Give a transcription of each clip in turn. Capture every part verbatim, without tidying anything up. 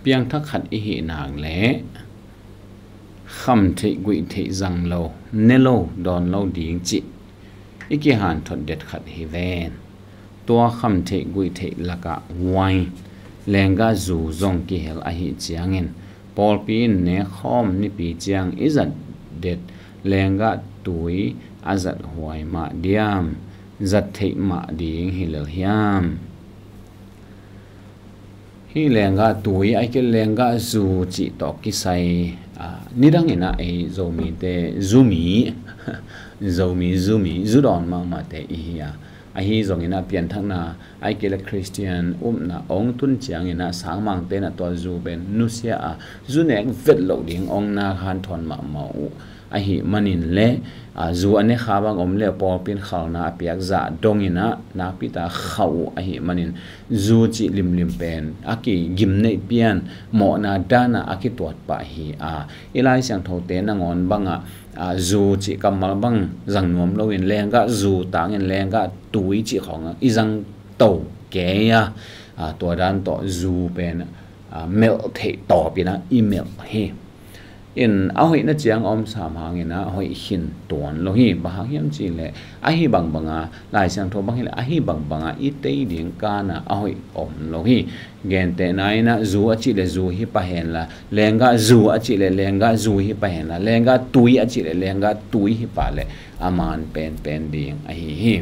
piangthak khat i hih nak leh khamtheih guihtheih zang lo, ne lo, dawn lo ding cih i kihanthot det khat hi ven. Tua khamtheih guihtheih lakah wine, lenggah zu zong kihel ahih ciangin, pawlpi in nekkhawm nipi ciang i zat det lenggah tui a zat huai mah diam, zat theih mah ding hi lel hiam? Hih lenggah tui, ahih kei leh lenggah zu cih tawh kisai, ah, nidang in ah ei Zomite, Zumi, Zomi, Zumi, zu dawn mahmahte i hi a. Ahi zongin ah pianthakna, ahih kei leh Khristian upna hong tun ciangin ah sangmangte in ah tua zu pen nusia a, zu nek vet loh ding hong na hanthawn mahmah uh. Ahih manin leh, a, zu a ne kha bang om leh pawlpi in khalna a piak zah dongin ah nakpi tak khauh uh ahih manin, zu cih limlim pen a kigim neih pian, mawhna dan ah a kituat pah hi a. I Lai Siangthote nangawn bangah, a, zu cih kammal bang zang nuam loin lenggah zu tangin lenggah tui cih khawng i zang to kei a, a, tua dan tawh zu pen, a, melh theih tawpin ah i melh hi. In a hoihna ciang a om sam hangin ah a hoih khin tuan lo hi. Bang hang hiam cih leh ahi bangbanga, Lai Siangtho bang hi leh ahi bangbanga i tei ding kana a hoih om lo hi. Gentehna in ah zu a cih leh zu hi pah hen la, lenggah zu a cih leh lenggah zu hi pah hen la, lenggah tui a cih leh lenggah tui hi pah leh a man penpen ding ahi hi.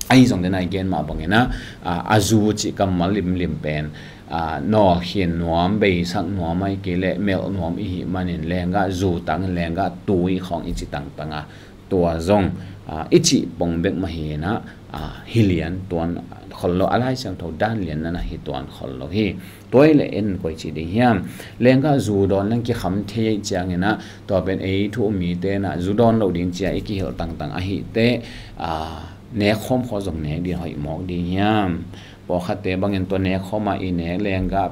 Ahi zong den a i gen mah bangin ah, a, a zu cih kammal limlim pen, a, nawlkhin nuam, beisak nuam, ahih kei leh melh nuam i hih manin lenggah zu tangin lenggah tui khawng i ci tangtang a, tua zong, a, i cih pong bek mah hi in ah, a, hi lian tuan khol lo, a Lai Siangtho dan lian na na hi tuan khol lo hi. Tua hi leh en koi ci ding hiam? Lenggah zu dawn leng kikham thei ahih ciangin ah, tua pen ei thu um mite in ah zu dawn loh ding ci a i kihilh tangtang ahih teh, a, nekkhawm khawng zong nek ding hoih mawk ding hiam? Pawlkhatte bangin tua nekkhawm a i nek lenggah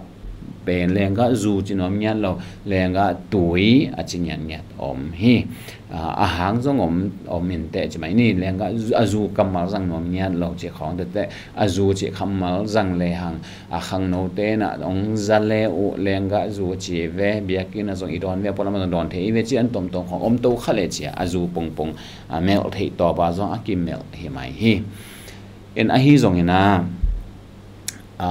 pen lenggah zu ci nuam ngiat lo, lenggah tui a ci ngiatngiat om hi. A, a hang zong om, om in teh ci mai ni, lenggah zu, a zu kammal zang nuam ngiat lo ci khawng teh teh, a zu cih kammal zang lehang, a, khangnote in ah hong za le uh, lenggah zu ci ve, biakinn ah zong i dawn ve, pualam ah zong dawn thei i ve ci an tomtom khawng om to kha leh ci a, a zu pongpong, a, melh theih tawp a zong a kimelh hi mai hi. In ahi zongin ah, a,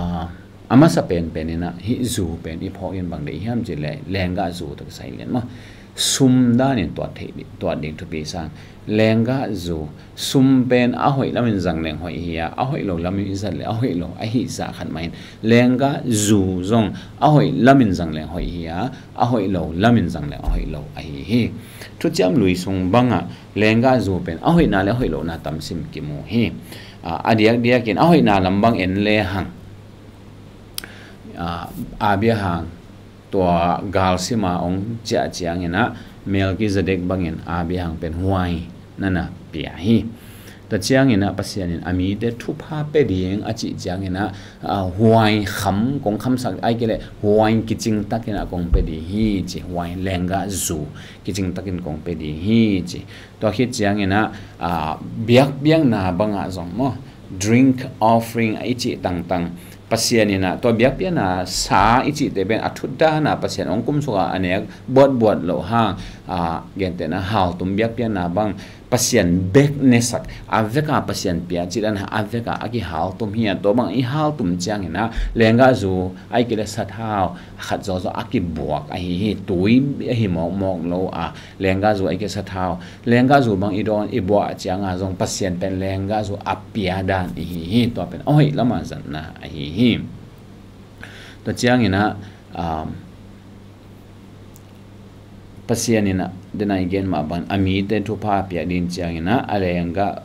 a masa penpen in ah hih zu pen i phawk in bang deih hiam cih leh lenggah zu tawh kisai lian maw. Sum danin tuat theih di-, tuat ding thupi sang. Lenggah zu, sum pen a hoih lamin zang leng hoih hi a, a hoih lo lamin i zat leh a hoih lo ahi zah khat mah in, lenggah zu zong a hoih lamin zang leng hoih hi a, a hoih lo lamin zang leng a hoih lo ahi hi. Thuciam Lui sung bangah lenggah zu pen a hoihna leh a hoih lohna tam sim kimu hi. A, a diakdiakin a hoihna lam bang en lehang, a, Abraham tua galsim a hong ciah ciangin ah Melkizedek bangin Abraham pen huai na na pia hi. Tua ciangin ah Pasian in a mite thupha pia ding a cih ciangin ah, a, huai kham, kong khamsak, ahih kei leh huai kicing takin ah kong pia ding hi ci, huai lenggah zu kicing takin kong pia ding hi ci. Tua khit ciangin ah, a, biakpiakna bangah zong maw, drink offering a i cih tangtang, Pasian in ah tua biakpiakna sa i cihte pen a thut dan a Pasian hong kumsuk a, a nek buatbuat loh hang, a, gentehna haltum biakpiakna bang Pasian bek nesak, a vek a Pasian pia cih dan a vek a a kihaltum hi a, tua bang i haltum ciangin ah lenggah zu, ahih kei leh sathau khat zawzaw a kibuak ahi hi. Tui ahi mawkmawk lo a, lenggah zu ahih kei leh sathau, lenggah zu bang i dawn i buah ciang a zong Pasian pen lenggah zu a pia dan i hi hi. Tua pen a hoih lam a zatna ahi hi. Tua ciangin ah, um, Pasian in ah, den a i gen mah bang, a mite thupha a piak ding ciangin ah, a lenggah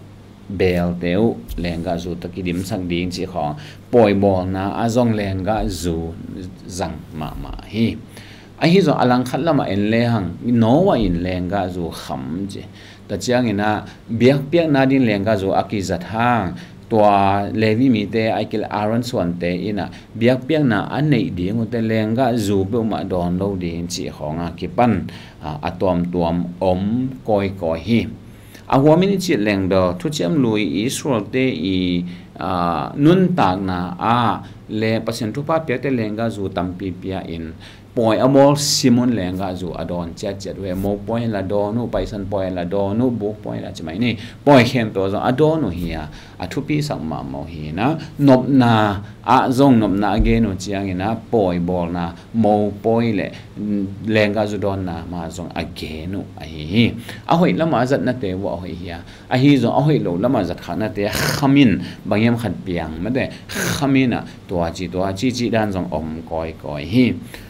belte uh lenggah zu tawh kidimsak ding cih khawng, pawibawlna ah zong lenggah zu zang mahmah hi. Ahi zong a langkhat lamah en lehang, Noah in lenggah zu kham ci. Tua ciangin ah, biakpiakna ding lenggah zu a kizat hang, tua Levi mite, ahih kei leh Aaron suante in ah biakpiakna a neih ding uh teh lenggah zu peuhmah dawn lo ding cih khawng a kipan, a, a tuamtuam om kawikawi hi. A huamin i cih leng bel, thuciam lui i Israelte i, aa, nuntakna ah leng Pasian thupha piakte lenggah zu tampi pia in, pawi a bawl sim un lenggah zu a dawn ciatciat uh hi. Mopawi la dawn uh, paisan pawi la dawn uh, buk pawi la ci mai ni. Pawi khempeuh zong a dawn uh hi a, a thupisak mahmah uh hi na. Nopna ah zong nopna a gen uh ciangin ah pawi bawlna, mopawi le, mm, lenggah zu dawnna mah zong a gen uh ahi hi. A hoih lamah a zatnate uh a hoih hi a, ahi zong a hoih loh lamah zatkhaknate a khamin bang hiam khat piang mate, khamin ah tua ci tua ci cih dan zong om kawikawi hi.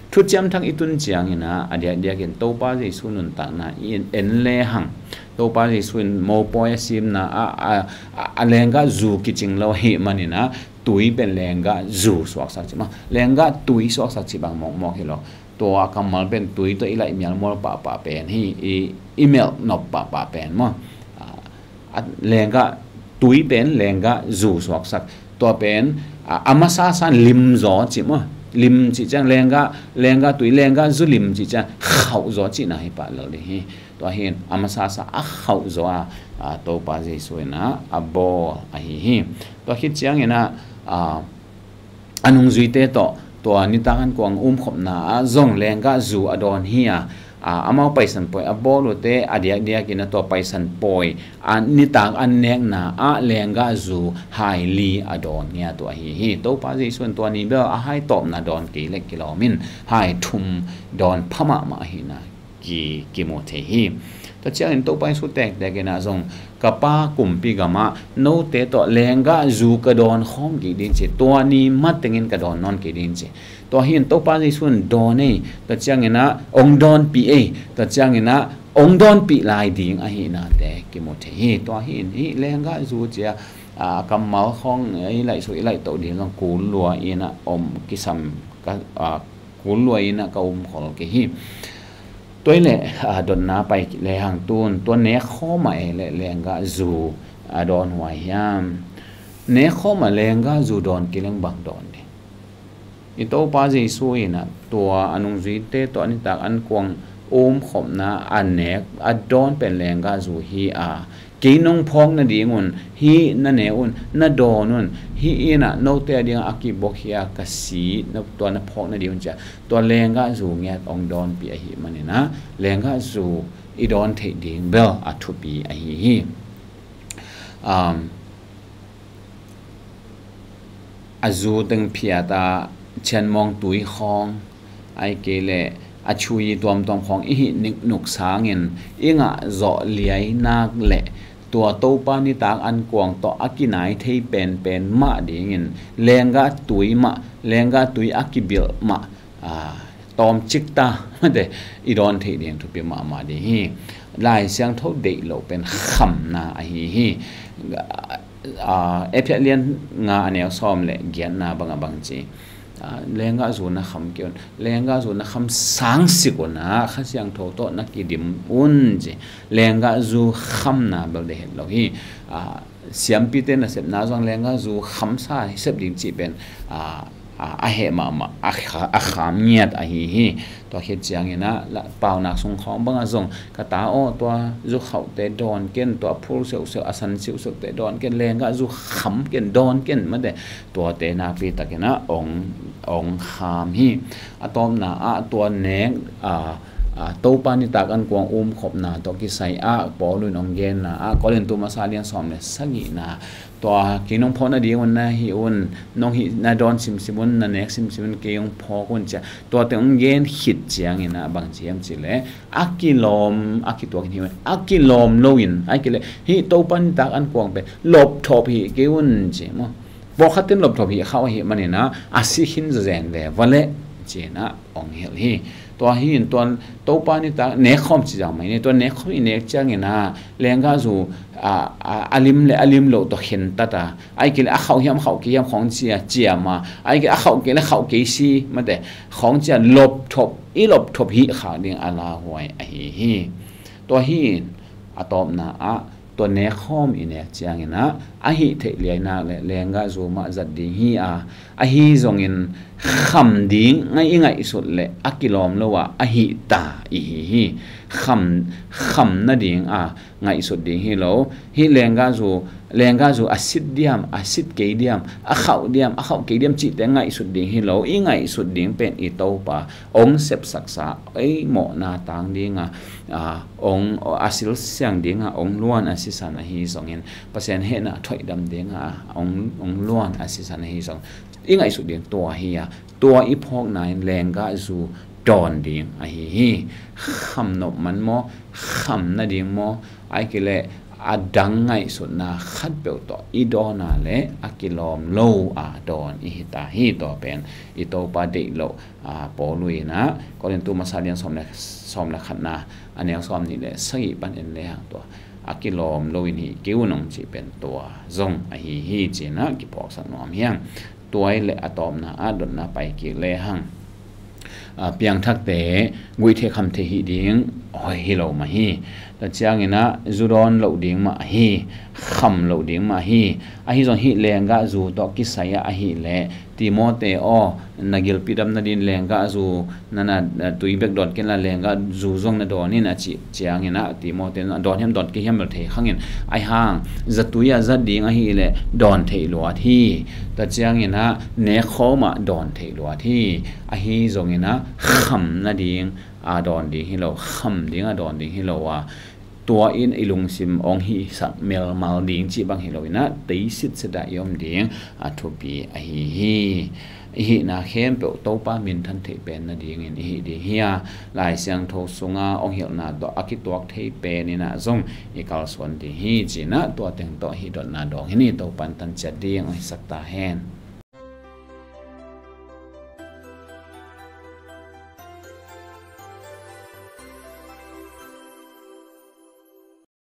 Thuciam Thak i tun ciangin ah a diakdiakin Topa Jesu nuntakna i en lehang, Topa Jesu in mopawi a simna a, a, a, a lenggah zu kicing lo ahih manin ah tui pen lenggah zu suaksak ci maw, lenggah tui suaksak ci bang mawkmawk hi lo. Tua a kammal pen tui tawh i laih mialmual pahpah pen hi, i, i melh nop pahpah pen maw. A, a lenggah tui pen lenggah zu suaksak. Tua pen, a, a masasa lim zaw ci maw. Lim cih ciang lenggah, lenggah tui, lenggah zu lim cih ciang khauh zaw cihna hi pah lel ding hi. Tua hi in a masasa a khauh zaw a, a, Topa Jesu in ah a bawl ahi hi. Tua khit ciangin ah, a, a nungzuite tawh tua nitak an kuang umkhopna ah zong lenggah zu a dawn hi a, a, amau paisan pawi a bawl uhte a diakdiakin ah tua paisan pawi a nitak an nekna ah lenggah zu hai li a dawn ngiat uh ahi hi. Topa Jesu in tua ni bel a hai tawpna dawn kei leh kilawm in hai thum dawn pha mahmah ahihna ki, kimu thei hi. Tua ciangin Topa Jesu tektek in ah zong, ka Pa kumpi gamah note tawh lenggah zu ka dawn khawm kik ding ci, tua ni matengin ka dawn nawn kik ding ci. Tua hi in Topa Jesu in dawn ei, tua ciangin ah ong dawnpih ei, tua ciangin ah ong dawnpih lai ding ahihnate kimu thei hi. Tua hi in hih lenggah zu ci a, a, kammal khawng i laihsuk i laihtoh ding zong kul lua in ah om kisam ka, a, kul lua in ah ka umkhol kei hi. Tua hi leh, a, dotna pai lehang tun, tua nekkhawm a ei leh lenggah zu a dawn huai hiam? Nekkhawm a lenggah zu dawn kei leng bang dawn ding? I Topa Jesu in ah tua a nungzuite tawh a nitak an kuang umkhopna a nek a dawn pen lenggah zu hi a, kei nong phawk nadingun hih na ne un, na dawn un, hih in ah note a dingah a kibok hi a ka si, na, tua na phawk nadingun ci a, tua lenggah zu ngiat ong dawnpih ahih manin ah lenggah zu i dawn theih ding bel a thupi ahi hi. Um, a zu teng phiat a cianmawng tui khawng, ahih kei leh a chui tuamtuam khawng i hih niknuk sangin i ngah zawh liai nak leh tua Topa nitak an kuang tawh a kinai thei penpen mah dingin lenggah tui mah, lenggah tui a kibilh mah, a, tawmcik ta mate i dawn theih ding thupi mahmah ding hi. Lai Siangtho deih loh pen khamna ahi hi. A, Efesa lian nga a neu sawm le giatna bangah bang ci, a, lenggah zu na kham kei un, lenggah zu na kham sangsik un ah Kha Siangtho tawh na kidim un ci. Lenggah zu khamna bel deih het lo hi. A, siampite nasepna zong lenggah zu khamsa hi sep ding cih pen, a, a, a heh mahmah, a kha-, a kham ngiat ahi hi. Tua khit ciangin ah la, paunak sung khawng bangah zong, ka ta aw, tua zu khauhte dawn ken, tua phul seuhseuh, a san seuhseuhte dawn ken, lenggah zu kham ken, dawn ken mate, tuate nakpi takin ah ong, ong kham hi. A tawpna ah tua nek, a, a, Topa nitak an kuang umkhopna tawh kisai ah Paul in ong genna ah Korintu masa lian sawm le sagihna, tua kei nong phawk nadingun na hih un, nong hih na dawn simsim un, na nek simsim un, kei ong phawk un ci a, tuate ong gen khit ciangin ah bang ci hiam cih leh, a kilawm, a kituakin hih un, a kilawm loin, ahih kei leh hih Topa nitak an kuang pen lopthop hih kei un ci maw. Pawlkhat ten lopthop hih khauh ahih manin ah a si khin zawzen ve va leh ci-in ah ong hilh hi. Tua hi in tua Topa nitak nekkhawm ci zang mai ni, tua nekkhawm i nek ciangin ah lenggah zu, a, a, a lim le a lim loh tawh khentat a, ahih kei leh a khauh hiam khauh kei hiam khawng ci a ciam a, ahih kei leh a khauh kei leh khauh kei si mate khawng ci a lopthop, i lopthop hih khak ding a lauhuai ahi hi. Tua hi in a tawpna ah tua nekkhawm i nek ciangin ah a hih theih liai nak leh lenggah zu mah zat ding hi a, ahi zongin kham ding ngai i ngaihsut leh a kilawm lo ah a hih ta i hi hi. kham, kham nading a ngaihsut ding hi lo. Hih lenggahzu, lenggahzu a sit diam, a sit kei diam, a khauh diam, a khauh kei diam cihte ngaihsut ding hi lo. I ngaihsut ding pen i Topa ong sepsaksa, ei mawhna tang dinga, a, ong a silsiang dinga ong luan a sisan ahi zongin, Pasian hehna thoihdam dinga ong, ong luan a sisan ahi zong, i ngaihsut ding tua hi a, tua i phawkna in lenggahzu dawn ding ahi hi. Kham nop man maw, kham nading maw, ai kile a dang ngaihsutna khatpeuh tawh i dawn a le a kilawm lo a dawn i hi ta hi. Tua pen i Topa deih loh a, Paul in a Korintu masa lian sawm le, sawm le khatna a neu sawm nih le sagih pan en lehang tua a kilawm lo in hi kei un ong cih pen tua zong ahi hi ci-in a kiphawksak nuam hi hang. Tua i le a tawpna a dotna pai kik lehang, a, piangthakte guihtheih khamtheih hih ding hoih hi lo mah hi. Tua ciangin a zu dawn loh ding mah hi, kham loh ding mah hi. Ahi zong hih lenggahzu tawh kisai ah ahih leh Timote aw, na gilpi dam nadin lenggahzu na, na, na tui bek dawn kei inla lenggahzu zong na dawn in a cih ciangin a Timote in a dawn hiam dawn kei hiam bel thei khang in, ahi hang zatui a zat ding ahih leh dawn theih luat hi. Tua ciangin a nekkhawm ah dawn theih luat hi. Ahi zongin a kham nading a dawn ding hi lo, kham ding a dawn ding hi lo a, tua in i lungsim ong hihsak melmal ding cih bang hi lo in a, tei sitset ah i om ding a thupi ahi hi. I hihna khempeuh Topa minthan theih pen nadingin i hih ding hi a, Lai Siangtho sunga ong hilhna tawh a kituak thei pen in a zong i kalsuan ding hi ci-in a, tua teng tawh hih dotna dawng hi ni. Topa in tan ciat ding ong hisak ta hen.